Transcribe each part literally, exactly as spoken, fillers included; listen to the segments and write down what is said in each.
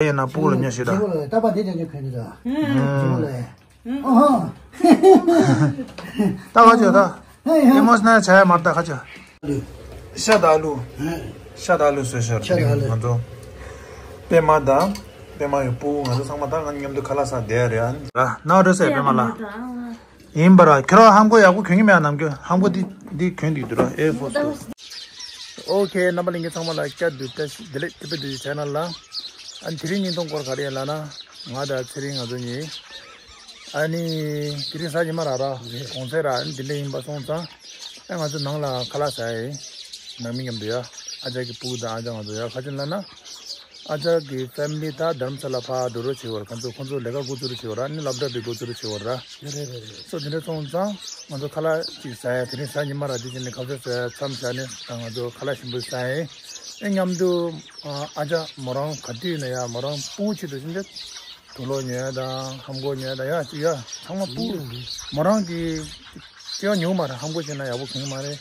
ཡིན་ན་སྤུ་གུ་ལ་ཉོ་ཞིག་ད། སྤུ་གུ་ལ་ཏག་པ་དེ་ཅན་ཅན་གོན་ནི་ད། སྤུ་གུ་ལ། ཨོ་ཧོ། ད་ཁ་ཅོ་ད། ཧེ་ཧེ། ཨེ་མོ་ཤི་ནལ་བྱ་ཡ་མ་རེད་ད་ཁ་ཅོ། ཤ་དང་ཨ་ལུ། ཧེ། ཤ་དང་ཨ་ལུ་བཟོས་ཤོར། ཤ་དང་ཨ་ལུ། ང་ཚོ། པད་མ་དང་། པད་མ་ཡི་སྤུ་གུ་ང་ཚོ་ཚང་མ་ད་ང་མཉམ་དུ་ཁ་ལག་ཟ་བསྡད་ཡ་རེད་ཨ། ར་ནང་འགྲོ་ཟེར་པད་མ་ལ། ཡིན་པ་ར། ཁྱོད་རང་ལྷམ་གོག་ཡག་པོ་གྱོན་གྱི་མེད་ཨ། ནམ་རྒྱུན་ལྷམ་གོག་འདི་འདི་གྱོན་བསྡད་འདུག་ར། ཨེར་ཕོར་སི་གོ། ཨོ་ཁེ། རྣམ་པ་ལྷན་རྒྱས་ཚང་མ་ལ་བསྐྱར་དུ་བཀྲ་ཤིས་བདེ་ལེགས། ཐུབ་པའི་དུས་ཆེ་ནལ་ལ། ཨ་ནི་དེ་རིང་བརྙན་ཐུང་སྐོར་ག་རེ་ཡིན་ལབ་ན། ང་དང་ཚེ་རིང་ང་ཚོ་གཉིས། ཨ་ནི་དེ་རིང་གཟའ་ཉི་མ་ར་ར། གུང་སེང་ར། ཨ་ནི་དེ་འདྲ་ཡིན་པ་སོང་ཙང་། ཨ་ང་ཚོ་ནང་ལ་ཁ་ལག་ཟ་ཡ་ཡིན། ནང་མི་མཉམ་དུ་ཡ། ཨ་ཅག་གི་སྤུ་གུ་དང་ཨ་ཅག་ང་ཚོ་ཡ། ག་ཅི་ལབ་ན། ཨ་ཅག་གི་ཕེ་མི་ལི་ད་རྡ་རམ་ས་ལ་ཕར་འགྲོ་རོགས་བྱེད་བར། ཁོང་ཚོ་ཁོང་ཚོ་ལས་ཀ་འགོ་བཙུགས་རོགས་བྱེད་བར། ཨ་ནི་སློབ་གྲྭ་པའི་འགོ་བཙུགས་རོགས་བྱེད་བར། རེད་རེད་རེད། སོ་དེ་འདྲ་སོང་ཙང་ང་ཚོ་ཁ་ལག་ཅིག་ཟ་ཡ། དེ་རིང་གཟའ་ཉི་མ་ར། དེ་བྱས་ནས་ཁ་ཟས་ཟ་ཡ་མཚམས་བཞག་ནས་ད་ང་ཚོ་ཁ་ལག་ཞིམ་པོ་ཟ་ཡ་ཡིན། ཨེ་མཉམ་དུ་ཨ་ཅག་མོ་རང་ག་དུས་ན་ཡ་མོ་རང་སྤུ་གུ་ཆེད་དུ་ཕྱིན་ཏེ། དུག་ལོག་ཉོ་ཡ་དང་ལྷམ་གོག་ཉོ་ཡ་དང་ཡ་ཅིག་ཡ་ཚང་མ་སྤུ་གུ། མོ་རང་གི་སྐྱེ་བ་ཉུང་མ་རེད། ལྷམ་གོག་བྱས་ན་ཡག་པོ་གྱོན་གི་མ་རེད།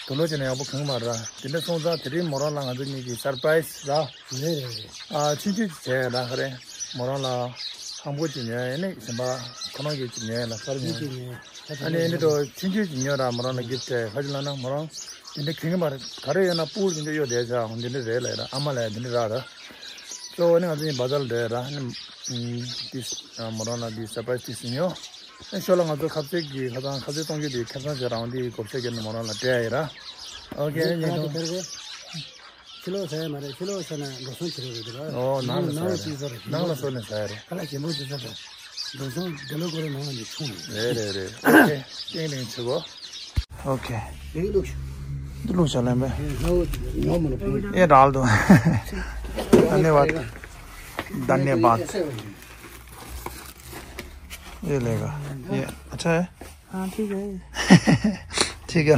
དུག་ལོག་བྱས་ན་ཡག་པོ་གྱོན་གི་མ་རེད། དེ་འདྲ་སོང་ཙང་དེ་རིང་མོ་རང་ལ་ང་ཚོ་གཉིས་ཀྱིས་སར་པ་རའི་སི་ར། རེད་རེད་རེད། ཨ་ཆུང་ཆུང་ཅིག་བྱས་ཡ་ད་ག་རེ། མོ་རང་ལ་ལྷམ་གོག་ཅིག་ཉོ་ཡ་ཡིན་ནི་གཞན་པ་ཁོ་རང་གིས་ཅིག་ཉོ་ཡ་ལ་གསར་ཉོ་ཡ། ཨ་ནི་ཨ་ནི་ཏོ་ཆུང་ཆུང་ཅིག་ཉོ་ར། མོ་རང་ལ་གིཕ་ཊི་སྤྲད། ག་ཅི་ལབ་ན་མོ་རང་དེ་འདྲ་གྱོན་གི་མ་རེད། ག་རེ་ཡོད་ན་སྤུ་གུ་དེ་འདྲ་གཡོག་བསྡད་བྱ་འོང་། དེ་འདྲ་རེད་ལབ་ཡ་ར། ཨ་མ་ལ་ཡ་དེ་འདྲ་རག་ར། གཙོ་བོ་ནི་ང་ཚོ་གཉིས་བ་ཛར་ལ་འགྲོ་ཡ་ར། ཨ་ནི་ཏིས་མོ་རང་ལ་འདི་སར་པ་རའི་སི་ཏིས་ཉོ། ཨ་ནི་ཞོར་ལ་ང་ཚོ་ཁ་ཟས་ཀྱི་ཁ་སང་ཁ་ཟས་བཙོང་རྒྱུ་དེ་ཁེ་བཟང་བྱེད་རང་དེ་བགོ་བཤའ་བརྒྱབ་ནས་མོ་རང་ལ་སྤྲད་ཡ་ཡིན་ར། ཨོ་ཁེ། ཨ་ནི་ཉིན་ཐོ་ཕྱི་ལོགས་ཟ་ཡ་མ་རེད། ཕྱི་ལོགས་ཟ་ན་འགྲོ་སོང་བྱེད་རོགས་རེད་དེ་ར། ཨོ་ནང་ལ་ཟ་ཡ་རེད། ནང་ལ་བཟོས་ནས་ཟ་ཡ་རེད། ཁ་ལག་ཞིམ་པོ་ཅིག་ཟ་དང་། འགྲོ་སོང་དེ་ལོ་ཀོ་རེ་ནང་ལ་ནི་ཆུང་རེད། རེད་རེད་རེད། ཨོ་ཁེ། ཏིང་ལིང་བྱེད་གོ། ཨོ་ཁེ། འདི་བླུགས་ཤོག་འདི་བླུགས་ཤོག་ལེན་པས། ཨེ་ཌཱལ་དོ། धन्यवाद। धन्यवाद। ये लेगा। ये अच्छा है। हाँ, ठीक है। ठीक है।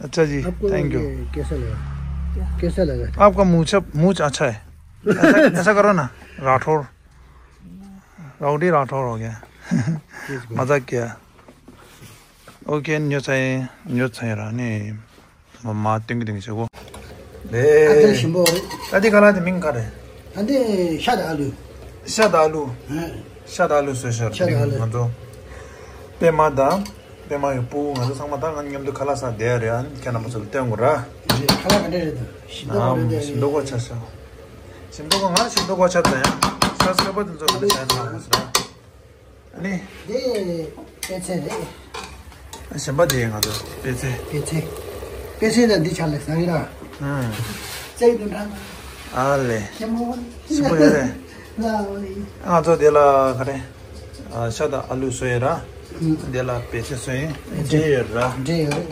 अच्छा जी, आपको थैंक यू। ये कैसा लगा? क्या? कैसा लगा? आपका मूछ, मूछ अच्छा है। ऐसा, ऐसा करो ना, राठौर। राउडी राठौर हो गया। ठीक है। मजाक किया। ཨོ་ཁེ། ཉོ་ཚར་ཡིན། ཉོ་ཚར་ཡིན་ར་ནི། མ་མ་ཏིང་གི་ཏིང་གི་བྱེད་གོ། ཨ་འདི་ཞིམ་པོ་རེད། ད་འདི་ག་ལ་དེ་མིང་ག་རེད། ཨ་འདི་ཤ་དང་ཨ་ལུ། ཤ་དང་ཨ་ལུ། ཧེ། ཤ་དང་ཨ་ལུ་བཟོས་ཤོར། ཤ་དང་ཨ་ལུ། ང་ཚོ་པད་མ་དང་། པད་མ་ཡི་སྤུ་གུ་ང་ཚོ་ཚང་མ་ད་ང་མཉམ་དུ་ཁ་ལག་ཟ་བསྡད་ཡ་རེད། ཨ་ནི་ཁྱེད་རྣམ་པ་ཚོ་ལ་སྟོན་དགོས་ར། རེད། ཁ་ལག་ག་འདྲ་རེད་འདུག་ཞིམ་མདོག་ག་འདྲ་རེད། ཞིམ་མདོག་ག་ཆ་ཤོག་ཞིམ་མདོག་ག་ང་ཞིམ་མདོག་ག་ཆ་ད་ཡ། ཤ་སྐྱོ་པོ་དེ་ཚོ་ག་འདྲ་ཆ་ཡ་ན་ཧ་ཟེར་ར། ཨ་ནི། འདི་པད་ཚལ་རེད། གཞན་པ་དེ་ང་ཚོ་པད་ཚལ། པད་ཚལ། པད་ཚལ་དང་འདི་ཆ་ལས་བཟང་གི་ར། ཨང་། རྩེ་དུ་འདྲ། ཨ་ལེ། ཞིམ་པོ། ཞིམ་པོ་ཡོད་རེད། ང་ཚོ་དེ་ལ་ག་རེ། ཨ་ཤ་དང་ཨ་ལུ་བཟོས་ཡོད་ར། ཨང་། དེ་ལ་པད་ཚལ་བཟོས་ཡིན། འབྲས་ཡོད་ར། འབྲས་ཡོད་རེད།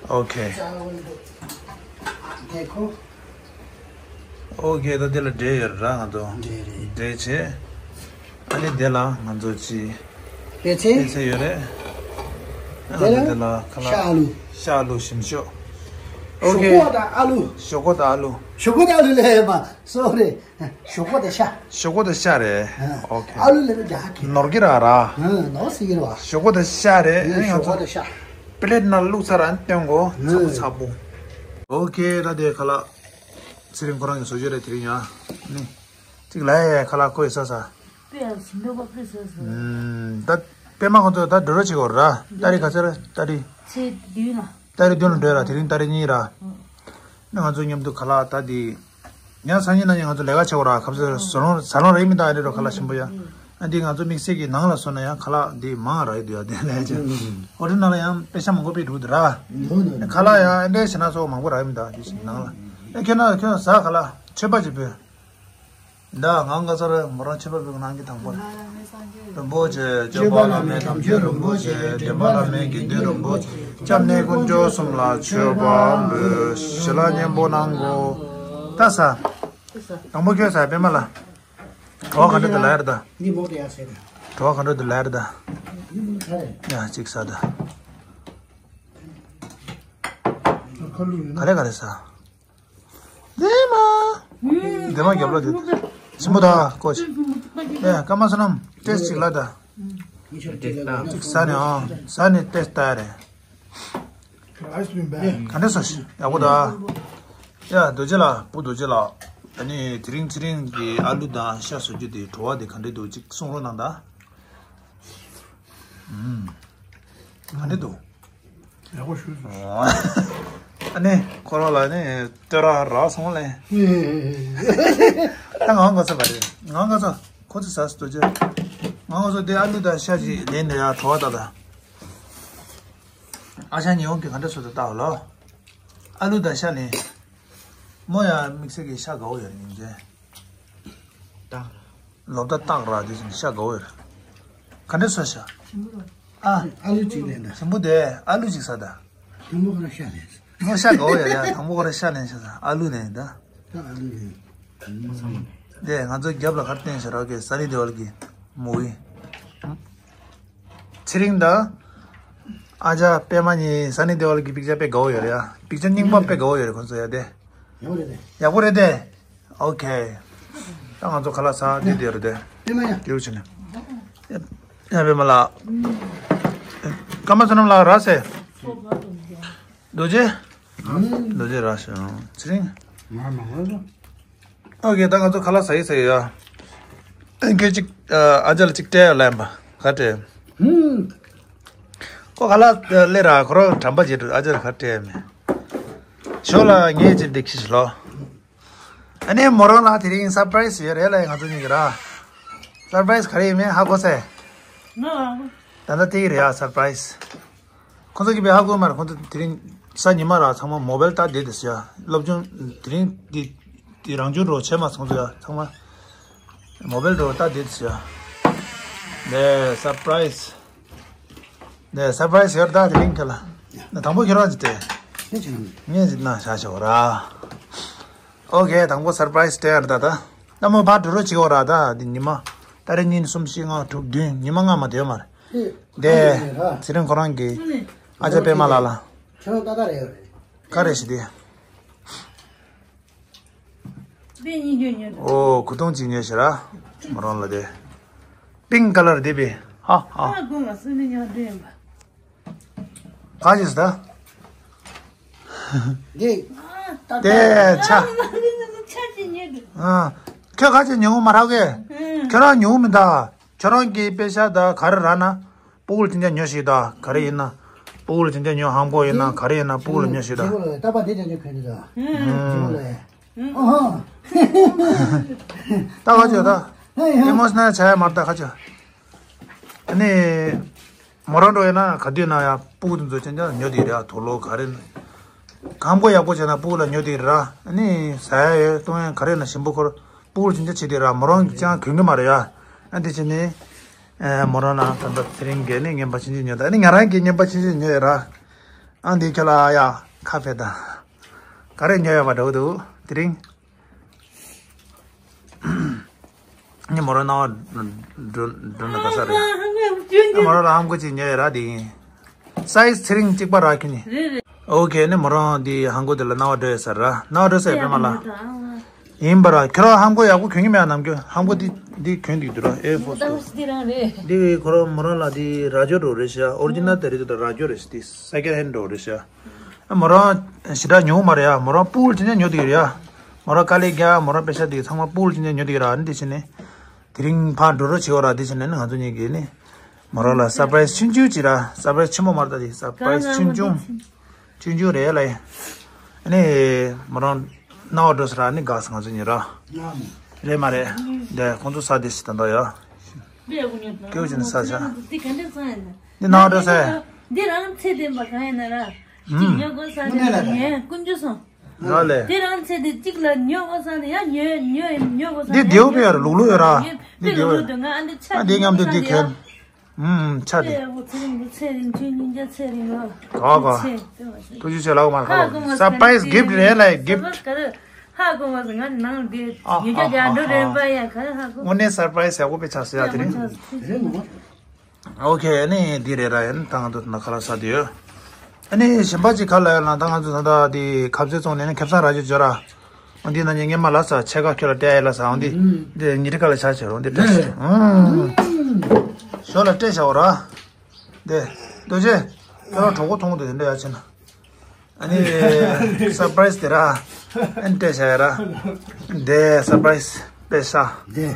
ཨོ་ཁེ། དེ་ཁོ། ཨོ་ཁེ། ད་དེ་ལ་འབྲས་ཡོད་ར་ང་ཚོ། འབྲས་རེད། འབྲས་བྱས། ཨ་ནི་དེ་ལ་ང་ཚོ་ཅི། པད་ཚལ། པད་ཚལ་ཡོད་རེད། ཨ་དེ་ལ་དེ་ལ་ཁ་ལག་ཤ་ཨ་ལུ། ཤ་ཨ་ལུ་ཞིམ་ཤོས། ཨོ་ཁེ། ཞོག་ཁོག་དང་ཨ་ལུ། ཞོག་ཁོག་དང་ཨ་ལུ། ཞོག་ཁོག་དང་ཨ་ལུ་ལས་མ་སོ་རེད། ཞོག་ཁོག་དང་ཤ། ཞོག་ཁོག་དང་ཤ་རེད། ཨ་ཨོ་ཁེ། ཨ་ལུ་ལས་མ་རྒྱག་གི། ནོར་གི་ར་ར། ཨ་ནོར་སྲིད་ཀྱི་རེད་བ། ཞོག་ཁོག་དང་ཤ་རེད། ཨ་ནི་ང་ཞོག་ཁོག་ཚོ་དང་ཤ། པི་ལེ་ཊི་ནང་བླུགས་ཚར་ར་སྟོན་གོ། ཚ་པོ་ཚ་པོ། ཨོ་ཁེ། ད་དེ་ཁ་ལག་ཚེ་རིང་ཁོ་རང་གི་བཟོ་བཅོས་རེད་དེ་རིང་ཡ། ནི། གཅིག་ལ་ཡ་ཁ་ལག་ཁོ་ཡི་ས་ས། དཔེ་ཡང་ཞིམ་འདུག་པ་དཔེ་བཟོས་སོང་། ཨུམ། ད་པད་མ་ཁོང་ཚོ་ད་འགྲོ་རོགས་བྱེད་དགོས་ར། ཏ་རིག་ག་ཚོད་རེད། ཏ་རིག་ཚེས་བདུན་ལ། ཏ་རིག་བདུན་ལ་འགྲོ་ཡ་ར། དེ་རིང་ཏ་རིག་གཉིས་ར། ཨུམ། ནི་ང་ཚོ་མཉམ་དུ་ཁ་ལག་ད་དེ། ཡང་སང་ཉིན་གནངས་ཉིན་ང་ཚོ་ལས་ཀ་བྱེད་དགོས་ར། ཁ་ཚོད་ཟ་ལོང་ཟ་ལོང་རེད་མི་འདུག་ཨ་རེ་རོ་ཁ་ལག་ཞིམ་པོ་ཡ། ཨ་འདི་ང་ཚོ་དམིགས་བསལ་གྱི་ནང་ལ་སོང་ན་ཡང་ཁ་ལག་འདི་མང་ར་ཡོད་འདུག་ཡ། དེ་ལས་ཅི། ཨོ་ཌར་ནང་ལ་ཡང་པེ་ཤ་མང་པོ་ཕེབས་འདུག་ར། ཁ་ལག་ཡང་ཨེ་འདྲས་བྱས་ན་ཚོ་མང་པོ་རག་གི་མི་འདུག་འདི་ནང་ལ། ཨེ་ཁྱོད་ན་ཁྱོད་ཟ་ཁ་ལག་མཆོད་པ་ཅིག་ཕུལ། ད་ང་ག་ཚོད་རེད། མོ་རང་མཆོད་པ་ཕུལ་གནང་གི། དང་པོ་རིན་པོ་ཆེ་སྤྱོད་པ་བླ་མེད་དམ་ཆོས་རིན་པོ་ཆེ། འདྲེན་པ་བླ་མེད་དགེ་འདུན་རིན་པོ་ཆེ། སྐྱབས་གནས་དཀོན་མཆོག་གསུམ་ལ་མཆོད་པ་འབུལ། ཞལ་ལག་མཉེས་པོ་གནང་གོ། ད་ཟ། དང་པོ་ཁྱོད་ཟ། པད་མ་ལ། གྲོགས་ག་འདྲ་འདུག་ལབ་ཡ་རེད་ད། འདི་མོ་དེ་ཡ་ཟེར་ད། གྲོགས་ག་འདྲ་འདུག་ལབ་ཡ་རེད་ད། འདི་མོ་ཚ་རེད། ཡ་གཅིག་ཟ་ད། ག་རེ་ག་རེ་ཟ། དེ་མ། དེ་མ་རྒྱབ་ལོ་དེ། ཞིམ་པོ་ད་ཀོ་ཅི། ཡ་སྐར་མ་བསོད་ནམས་ཏེས་ཅིག་ལ་ད། ཅིག་ཟ་ནས་ཨང་ཟ་ནས་ཏེས་ལྟ་རེད། ག་འདྲ་སོ་ཞིག་ཡག་པོ་ད། ཡ་རྡོ་རྗེ་ལགས། བུ་རྡོ་རྗེ་ལགས། ཨ་ནི་དེ་རིང་ཚེ་རིང་གི་ཨ་ལུ་དང་ཤ་བཟོ་རྒྱུ་དེ་བྲོ་བ་དེ་ག་འདྲ་འདུག་ཅིག་གསུང་རོགས་གནང་དང་། ཨུམ། ག་འདྲ་འདུག། ཡག་པོ་ཞུ་སོང་། ཨ་ནི་ཁོ་རང་ལ་ནི་སྟོད་ར་རག་སོང་ལེ། ད་ང་ང་ཚོ་ག་རེད། ང་ང་ཚོ་ཁོ་ཚོ་ཟ་སྟོད་ཅེ། ང་ང་ཚོ་དེ་ཨ་ལུ་དང་ཤ་ཅིག་ལེན་ནས་ཡ་བྲོ་བ་ད་ད། ཨ་ཞང་ཉི་ཧོང་གི་ག་འདྲ་བཟོ་འདུག་ལྟ་བ་ལོ། ཨ་ལུ་དང་ཤ་ལེན། མོ་ཡ་དམིགས་བསལ་གྱི་ཤ་དགའ་བོ་ཡོད་རེད་ཉིན་མཚན། ལོ་ད་སྟག་ར་དེ་བཞིན་ཤ་དགའ་བོ་ཡོད་རེད། ག་འདྲ་བཟོ་ཤ། ཨ། ཨ་ལུ་གཅིག་ལེན་ད། ཞིམ་པོ་དེ་ཨ་ལུ་གཅིག་ཟ་ད། དང་པོ་ཁོ་རང་ཤ་ལེན། ང་ཤ་དགའ་བོ་ཡོད་རེད། དང་པོ་ཁོ་རང་ཤ་ལེན་ཤ་ཟ། ཨ་ལུ་ལེན་ད། ད་ཨ་ལུ་ལེན། དེ་ང་ཚོ་རྒྱབ་ལ་གར་བསྟན་ཤ་རོགས་ཀྱི་ས་ནི་དེ་བལ་གྱི་མུ་བི། ཚེ་རིང་དང་། ཨ་ཅག་པད་མ་གཉིས་ས་ནི་དེ་བལ་གྱི་པིག་ཅར་དཔེ་དགའ་བོ་ཡོད་རེད་ཡ། པིག་ཅར་རྙིང་པ་དཔེ་དགའ་བོ་ཡོད་རེད་ཁོ་ཚོ་ཡ་དེ། ཡག་པོ་རེད་དེ། ཡག་པོ་རེད་དེ། ཨོ་ཁེ། ད་ང་ཚོ་ཁ་ལག་ཟ་དེ་དེ་རེད་དེ། པད་མ་ཡ། དེ་རུ་ཕྱིན་ནས། ཡ་པད་མ་ལགས། ཀརྨ་བསོད་ནམས་ལགས་ར་སེ། རྡོ་རྗེ། རྡོ་རྗེ་ར་སེ། ཚེ་རིང་། ང་མ་ང་ཚོ། ཨོ་ཁེ། ད་ང་ཚོ་ཁ་ལག་ཟ་ཡི་ཟ་ཡི་ཡ། ཨེ་ཁེ་གཅིག་ཨ་ཅག་ལ་གཅིག་སྤྲད་ལབ་པ་ག་སྤྲད། ཧུམ། ཁོ་ཁ་ལག་སླེབས་ར་ཁོ་རང་དྲན་པ་བརྗེད་འགྲོ། ཨ་ཅག་ལ་ག་སྤྲད་མེད། ཞོ་ལ་ངས་ཅིག་འདི་ཁྱི་ཞིག་ལོ། ཨ་ནི་མོ་རང་ལ་དེ་རིང་སར་པ་རའི་སི་ཡོད་རེད་ལ་ང་ཚོ་གཉིས་ཀྱི་ར། སར་པ་རའི་སི་ག་རེ་ཡིན་མིན་ཧ་གོ་སེ། ང་ལ་ད་ལྟ་དེ་གི་རེད་ཡ་སར་པ་རའི་སི། ཁོང་ཚོ་གིས་དཔེ་ཧ་གོ་མ་རེད། ཁོང་ཚོ་དེ་རིང་གཟའ་ཉི་མ་ར་ཚང་མ་མོ་བེལ་ལྟ་བསྡད་དེ་ཟེར་ཡ། སློབ་སྦྱོང་དེ་རིང་དེ་དེ་རང་སྦྱོང་འགྲོ་བྱས་མ་སོང་ཚོ་ཡ་ཚང་མ་མོ་བེལ་འགྲོ་ལྟ་བསྡད་དེ་ཟེར་ཡ། ནས་སར་པ་རའི་སི། ནས་སར་པ་རའི་སི་ཡོད་ད་དེ་རིང་ཁྱེད་ལ། ནས་དང་པོ་ཁྱེད་རང་ཅིག་སྟེ། ངས་ཅིག་ན་ཤ་ཤོག་ར། ཨོ་ཁེ། དང་པོ་སར་པ་རའི་སི་སྟེ་ཡར་ད་ད། ད་མོ་ཕར་འགྲོ་རོགས་བྱེད་འོ་ར་ད་འདི་ཉི་མ། ད་རེས་ཉིན་གསུམ་བཞི་ལྔ་དྲུག་བདུན་ཉི་མ་ལྔ་མ་དེ་ཡོད་མ་རེད། དེ། ཚེ་རིང་ཁོ་རང་གི། ཨ་ཅག་པད་མ་ལགས་ལ། ཁྱོད་རང་ཏག་ཏག་རེད་ཡོད་རེད། ག་རེ་ཞིག་དེ། པེ་གཉིས་ཀྱོ་ཉོས་འདུག་ཨོ་གུ་དུང་གཅིག་ཉོས་ཤི་ར། མོ་རང་ལ་དེ། པིང་ཀ་ལར་དེ་པེ། ཧ་ཧ། ཨ་དགོང་ལ་སུ་ནི་ཉོ་འདོད་ཡིན་པ། ག་ཅི་ཟེར་ད། འདི། དེ་ཆ། ཁྱོད་ག་ཅི་ཉོ་མ་རག་གི། ཁྱོད་རང་ཉོ་མི་ད། ཁྱོད་རང་གི་པེ་ཤ་ད་ག་རེ་རག་ན། སྤུ་གུ་ལ་དེ་འདྲ་ཉོ་ཞིག་ད་ག་རེ་ཡིན་ན། སྤུ་གུ་ལ་དེ་འདྲ་ཉོ། ཧམ་གོ་ཡིན་ན་ག་རེ་ཡིན་ན་སྤུ་གུ་ལ་ཉོ་ཞིག་ད། ད་པ་དེ་ཅན་ཅན་གོན་འདུག་ད། ད་ག་ཅོ་ད། ཨེ་མོ་ཤི་ནལ་བྱ་ཡ་མ་རེད་ད་ག་ཅོ། ཨ་ནི། མོ་རང་འགྲོ་ཡིན་ན་ག་དུས་ན་ཡང་སྤུ་གུ་དེ་ཚོ་ཅན་ཅན་ཉོ་དེ་རེད། དུག་ལོག་ག་རེ་ན། ཧམ་གོ་ཡག་པོ་བྱས་ན་སྤུ་གུ་ལ་ཉོ་དེ་རེད། ཨ་ནི་ཟ་ཡ་ཡོད་གཏོང་ཡ་ག་རེ་ན་ཞིམ་པོ་ཁོར་སྤུ་གུ་ལ་ཅན་ཅན་བྱེད་དེ་རེད། མོ་རང་ཅང་གོན་གི་མ་རེད་ཡ། ཨ་འདི་བྱས་ནི། ཨེ་མོ་རང་ལ་ད་ལྟ་དེ་རིང་གི་ནི་རྔན་པ་ཆུང་ཆུང་ཉོས་ད། ཨ་ནི་ང་རང་གི་རྔན་པ་ཆུང་ཆུང་ཉོས་ཡོད་ར། ཨ་འདི་ཁྱོད་ལ་ཡ་ཁ་ཕེ་ད། ག་རེ་ཉོས་ཡོད་པ་འདྲ་བོ་འདུག་དེ་རིང་། ནི་མོ་རང་ནང་བ་འགྲོ་འགྲོ་ན་ག་ས་རེད། ཨ་མོ་རང་ལ་ཧམ་གོ་ཅིག་ཉོས་ཡོད་ར་དེ་ཡིན། སའི་ཛི་ཚེ་རིང་གཅིག་པ་ར་ཁྱོད་ནི། རེད་རེད། ཨོ་ཁེ། ནི་མོ་རང་དེ་ཧམ་གོ་དེ་ལ་སྣང་བ་འགྲོ་ཡོད་ས་ར། སྣང་བ་འགྲོ་ས་ཡོད་པས་མ་ལ། ཡིན་པ་ར། ཁྱོད་རང་ཧམ་གོ་ཡག་པོ་གྱོན་གྱི་མེད་ཨ། ནམ་རྒྱུན་ཧམ་གོ་དེ་དེ་གྱོན་དེ་འདུག་ར། ཨེར་ཕོར་སི་དེ་རང་རེད། དེ་ཁོ་རང་མོ་རང་ལ་དེ་ར་ཇོ་འགྲོ་རེད་ཤག་ཨོ་རི་ཇི་ནལ་དེ་རེད་འདུག་ར་ཇོ་རེད་ཤག་དེ་སེ་ཀེན་ཧེན་འགྲོ་རེད་ཤག་ཨ་མོ་རང་ཞེ་དྲག་ཉོ་མ་རེད་ཡ། མོ་རང་སྤུ་གུ་ལ་ཅན་ཅན་ཉོ་དེ་རེད་ཡ། མོ་རང་དཀའ་ལས་རྒྱག་མོ་རང་པེ་ཤ་དེ་ཚང་མ་སྤུ་གུ་ལ་ཅན་ཅན་ཉོ་དེ་ར། ཨ་ནི་དེ་བྱས་ནས། དེ་རིང་ཕར་འགྲོ་རོགས་བྱེད་འོ་ར། དེ་བྱས་ནས་ནི་ང་ཚོ་གཉིས་ཀྱིས་ནི། མོ་རང་ལ་སར་པ་རའི་སི་ཆུང་ཆུང་ཅིག་ར། སར་པ་རའི་སི་ཆེན་པོ་མ་རེད་ད། དེ་སར་པ་རའི་སི་ཆུང་ཆུང་། ཆུང་ཆུང་རེད་ལ་ཡ། ཨ་ནི། མོ་རང་སྣང་བ་འགྲོ་ས་ར་ནི་དགའ་ས་ང་ཚོ་གཉིས་ར། རེད་མ་རེད། འདི་ཁོང་ཚོ་ས་དེ་སི་ད་འདོག་ཡ། སྐྱོ་ཅན་ས་ཆ། འདི་སྣང་བ་འགྲོ་ས། འདི་རང་ཚེ་བརྟན་པ་གང་ཡིན་ན་ར། གཅིག་ཉོ་དགོས་ས་དེ་ཉོས་དཀོན་མཆོག་གསུམ། ར་ལས། དེ་རང་ཚེ་དེ་གཅིག་ལ་ཉོ་དགོས་ས་དེ་ཡང་ཉོ་ཉོ་ཉོ་དགོས་ས་འདི་དེ་བདེའུ་དཔེ་ཡོད་ར། ལུག་ལུག་ཡོད་ར། འདི་དཔེ་དེ་ལུག་ལུག་འདུག་ང་ཨ་འདི་ཆ་ཨ་འདི་མཉམ་དུ་འདི་ཁྱོད། ཨུམ་ཆ་དེ། ཚེ་རིང་ཚེ་རིང་ཚེ་རིང་ཚེ་རིང་ཚེ་རིང་ཨ། ག་ག་ཚེ་ཚེ་མ་ཚེ། ཐུགས་རྗེ་ཆེ་ལགས་མ་ཧ་གོ་མ་ཁ་སོང་སར་པ་རའི་སི་གིཕ་ཊི་རེད་ལ་གིཕ་ཊི། ཧ་གོ་མ་སོང་ང་ནང་དེ་ཨ་ཡོད་ཀྱང་ཨ་འགྲོ་ཨ་རན་པ་ཡ་ག་ཧ་གོ། དངོས་གནས་སར་པ་རའི་སི་ཡག་པོ་དཔེ་ཆགས་སོང་ཡ་དེ་རིང་། ཨོ་ཁེ། ཨ་ནི་འདི་རེད་ར། ཨ་ནི་ད་ང་ཚོ་ད་ཁ་ལག་ཟ་དུས་ཡོད། ཨ་ནི་གཞན་པ་ཅིག་ག་ལ་ཡོད་ན། ད་ང་ཚོ་ད་ལྟ་འདི་ཁ་ཟས་བཙོང་ནས་ནི་ཁེ་བཟང་རག་རྒྱུ་བྱོས་ར། འོ་འདི་ན་ཉིན་ངས་མ་ལ་ས་ཕྱེད་ཀ་ཁྱོད་ལ་སྤྲད་ཡ་ལ་ས། འོ་འདི་འདི་ཉི་ཁྲི་ཁ་ལ་ཆ་བྱོས་ར། འོ་འདི་སྤྲད་ཤོག་ཞོར་ལ་སྤྲད་བཞག་ར། འདི་རྡོ་རྗེ་ཁྱོད་རང་གྲོགས་པོ་མཐོང་འདུག་དེ་འདྲ་ཡ་ཆེ་ན། ཨ་ནི་སར་པ་རའི་སི་དེ་ར། ཨ་ནི་སྤྲད་བཞག་ཡ་ར། དེ་སར་པ་རའི་སི་དཔེ་ཤ། དེ།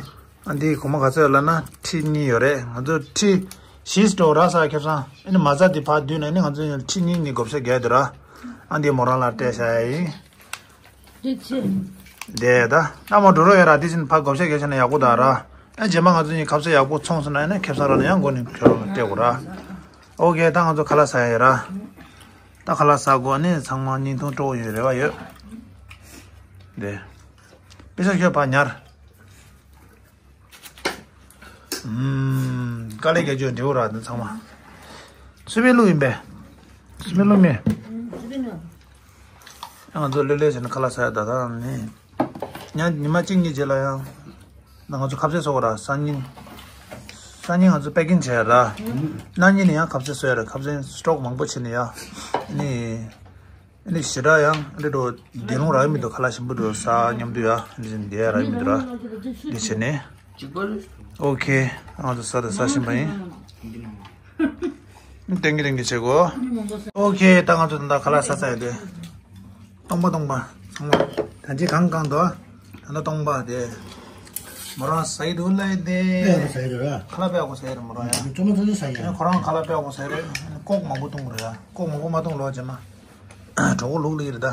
ཨ་འདི་གོང་མ་ག་ཚོད་ཡོད་ལབ་ན་ཁྲི་གཉིས་ཡོད་རེད། ང་ཚོ་ཁྲི་བཞི་འགྲོ་ར་ས་ཁེབས་སང་། ཨ་ནི་མ་རྩ་འདི་ཕར་བསྡུས་ནས་ནི་ང་ཚོ་ཁྲི་གཉིས་ནི་བགོ་བཤའ་རྒྱག་འདུག་ར། ཨ་འདི་མོ་རང་ལ་སྤྲད་བཞག་ཡ་ཡིན། དེ་ཆེ། དེ་ད་ཨ་མ་འགྲོ་རོགས་ཡོད་ར། དེ་བཞིན་ཕར་བགོ་བཤའ་རྒྱག་བྱས་ན་ཡག་པོ་འདུག་ར། ཨ་རྗེས་མ་ང་ཚོ་གཉིས་ཁ་ཟས་ཡག་པོ་ཚོང་སོང་ན་ཨ་ནི་ཁེབས་སང་ར་ལ་ཡང་མགོ་ནས་ཁྱོད་རང་ལ་སྤྲད་དགོས་ར། ཨོ་ཁེ། ད་ང་ཚོ་ཁ་ལག་ཟ་ཡ་ཡོད་ར། ད་ཁ་ལག་ཟ་དགོས། ཨ་ནི་ཚང་མ་བརྙན་ཐུང་སྤྲོ་བོ་ཡོད་རེ་བ་ཡོད། དེ། དཔེ་ཆ་ཁྱོད་ཕར་ཉར། ཨུམ། དཀའ་ལས་རྒྱ་ཆེ་འདྲ་བོ་ར་འདི་ཚང་མ། སུ་པའི་ལུག་ཡིན་པས། སུ་པའི་ལུག་མེད། ང་ཚོ་ལྷོད་ལྷོད་བྱས་ནས་ཁ་ལག་ཟ་ཡ་ད་ད་ནི། ཉ་ཉི་མ་གཅིག་གཉིས་རྗེས་ལ་ཡང་། ང་ཚོ་ཁ་ཟས་བཟོ་གི་ར། སང་ཉིན། སང་ཉིན་ང་ཚོ་པེ་ཀིང་བྱས་ར། གནངས་ཉིན་ནས་ཡང་ཁ་ཟས་བཟོ་ཡ་ར། ཁ་ཟས་སི་ཊོག་མང་པོ་བྱས་ནས་ཡ། ནི། ཨ་ནི་ཞེ་དྲག་ཡང་ཨ་ནི་འགྲོ་བདེ་རུང་རག་གི་མི་འདུག་ཁ་ལག་ཞིམ་པོ་འགྲོ་ཟ་མཉམ་དུ་ཡ། ཨ་ནི་བདེ་ཡ་རག་གི་མི་འདུག་ར། འདི་བྱས་ནས། ཨོ་ཁེ། ང་ཚོ་ཟ་དང་ཟ་བཞིན་པ་ཡིན། ཏན་གི་ཏན་གི་བྱེད་དགོས། ཨོ་ཁེ། ད་ང་ཚོ་ད་ལྟ་ཁ་ལག་ཟ་ཟ་ཡ་དེ། སྟོང་པ་སྟོང་པ། ཚང་མ། ད་ཅི་གང་གང་འདུག་ད་ལྟ་སྟོང་པ་དེ། མོ་རང་ཟ་ཡི་འདུག་ལབ་དེ། དཔེ་ཡག་པོ་ཟ་ཡི་འདུག་ར། ཁ་ལག་དཔེ་ཡག་པོ་ཟ་ཡི་རེད་མོ་རང་ཡ། ཅོ་མ་ཚོ་ཚོ་ཟ་ཡི་ཡ། ཁོ་རང་ཁ་ལག་དཔེ་ཡག་པོ་ཟ་ཡི་རེད། ཀོག་མང་པོ་བཏུང་དགོས་རེད་ཡ། ཀོག་མང་པོ་མ་བཏུང་ལོ་རྗེས་མ། གྲོད་ཁོག་ལུག་ལི་རེད་ད།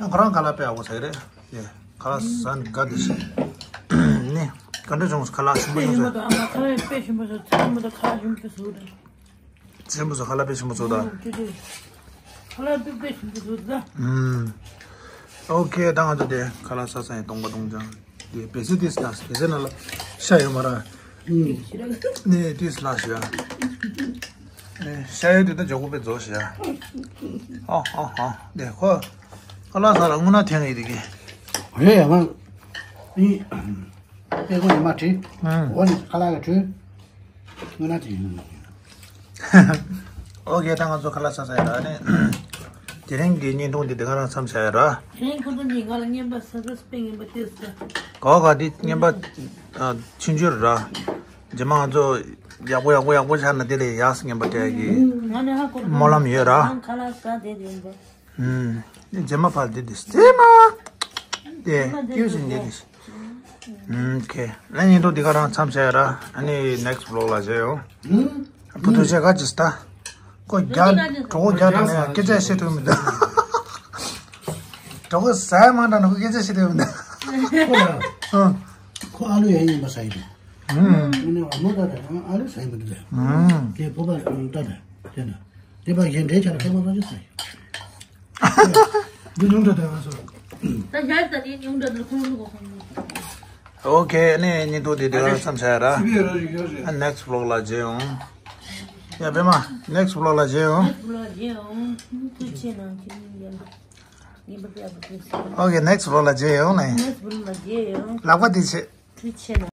ཁོ་རང་ཁ་ལག་དཔེ་ཡག་པོ་ཟ་ཡི་རེད། ཡེ། ཁ་ལག་ཟ་ནི་དགའ་བདེ་ཞིག་ནི། ག་འདྲ་བྱུང་། ཁ་ལག་ཞིམ་པོ་བྱུང་སོང་། ཁ་ལག་དཔེ་ཞིམ་པོ་བཟོ། ཚལ་མོ་དང་ཁ་ལག་ཞིམ་པོ་བཟོ་རེད། ཞིམ་པོ་བཟོ། ཁ་ལག་དཔེ་ཞིམ་པོ་བཟོ་ད། ཁ་ལག་དཔེ་དཔེ་ཞིམ་པོ་བཟོ་ད། ཨུམ། ཨོ་ཁེ། ད་ང་ཚོ་དེ་ཁ་ལག་ཟ་ས་ཡིན། སྟོང་པ་སྟོང་རྐྱང་། དེ་པེ་སི་ཏིས་ལ་པེ་སི་ན་ལ་ཤ་ཡོད་མ་ར། ཨུམ། ནས་ཏིས་ལ་ཤ། ནས་ཤ་ཡོད་དེ་ད་ཇོ་ཀོ་པེ་རྫོགས་ཤ། ཨ་ཨ་ཨ། དེ་ཁོ་ཁ་ལག་ཟ་ལ་དངོས་གནས་ཐེངས་ཡིན་དེ་གི། རེད་ཡ་ང་། ཨི། པེ་ཀོ་ཉི་མ་བྲིས། ཨུམ། འོ་ནི་ཁ་ལག་གི་བྲིས། ང་ན་དེ་ཡིན། ཨོ་ཁེ། ད་ང་ཚོ་ཁ་ལག་ཟ་ཟ་ཡ་ར་ནི། དེ་རིང་གི་བརྙན་ཐུང་འདི་འདི་ག་རང་མཚམས་བཞག་ཡ་ར། དེ་རིང་ཁོ་ཚོ་གཉིས་ང་ལ་རྔན་པ་ཟ་ཟ་སྤེ་རྔན་པ་སྟེར་ཟ། གོ་ག་འདི་རྔན་པ་ཆུང་ཆུང་ར། རྗེས་མ་ང་ཚོ་ཡག་པོ་ཡག་པོ་ཡག་པོ་ཆགས་ན་དེ་ལས་ཡག་རྔན་པ་སྤྲད་ཀྱི་ང་ནི་ཧ་གོ་སྨོན་ལམ་ཡོད་ར། ཁ་ལག་ཟ་དེ་རིང་པ། ཨུམ། རྗེས་མ་ཕར་འདི་འདི་རྗེས་མ། དེ་ཀྱུ་ཞིག་འདི་འདི། ཨུམ། ཁེ། ལན་ཡིན་དོ་འདི་ག་རང་མཚམས་བྱས་ར། ཨ་ནི་ནེག་སི་ཊི་བི་ལོག་ལ་མཇལ་ཡོང་། བུ་ཐུག་ཆེ་ག་ཅི་སྟ། ཁོ་རྒྱ་གྲོགས་པོ་རྒྱ་དྲགས་ནས་སྐད་ཆ་བཤད་ཐུབ་མི་འདུག་གྲོགས་པོ་ཟ་མ་འདྲ་ན་ཁོ་སྐད་ཆ་བཤད་ཐུབ་མི་འདུག་ཁོ་ལ། ཨང་། ཁོ་ཨ་ལུ་ཡ་ཡིན་པ་ཟ་ཡི་འདུག་ཨུམ། ཨ་ནི་ཨ་མོ་ད་ད་ཨ་ལུ་ཟ་ཡི་མི་འདུག་ཨུམ། དེ་བོད་པ་ད་ད་དེ་ན་དེ་པ་གཞན་འདྲེ་ཆ་ལ་ཐེངས་མ་ཐོག་ཅི་ཟ་ཡི། འདི་ཉུང་དྲགས་དེ་ང་ཚོ། ད་ཞག་ད་ནི་ཉུང་དྲགས་འདི་ཁོང་ལུགས་ཁོང་ལུགས། ཨོ་ཁེ། ཨ་ནི་བརྙན་ཐུང་དེ་དེ་ག་རང་མཚམས་བཞག་ཡ་ར། ཨ་ནེག་སི་ཊི་བི་ལོག་ལ་མཇལ་ཡོང་། ཡ་པད་མ་ནེག་སི་ཊི་བི་ལོག་ལ་མཇལ་ཡོང་། ནེག་སི་ཊི་བི་ལོག་ལ་མཇལ་ཡོང་། ཐུགས་རྗེ་ཆེ་གནང་། ཁྱེད་གཉིས་ཡ། ངེས་པར་དུ་ཡག་པོ་ཐུགས་སུ། ཨོ་ཁེ། ནེག་སི་ཊི་བི་ལོག་ལ་མཇལ་ཡོང་ནས། ནེག་སི་ཊི་བི་ལོག་ལ་མཇལ་ཡོང་། ལག་པ་དེ་བྱེད། ཐུགས་རྗེ་ཆེ་གནང་།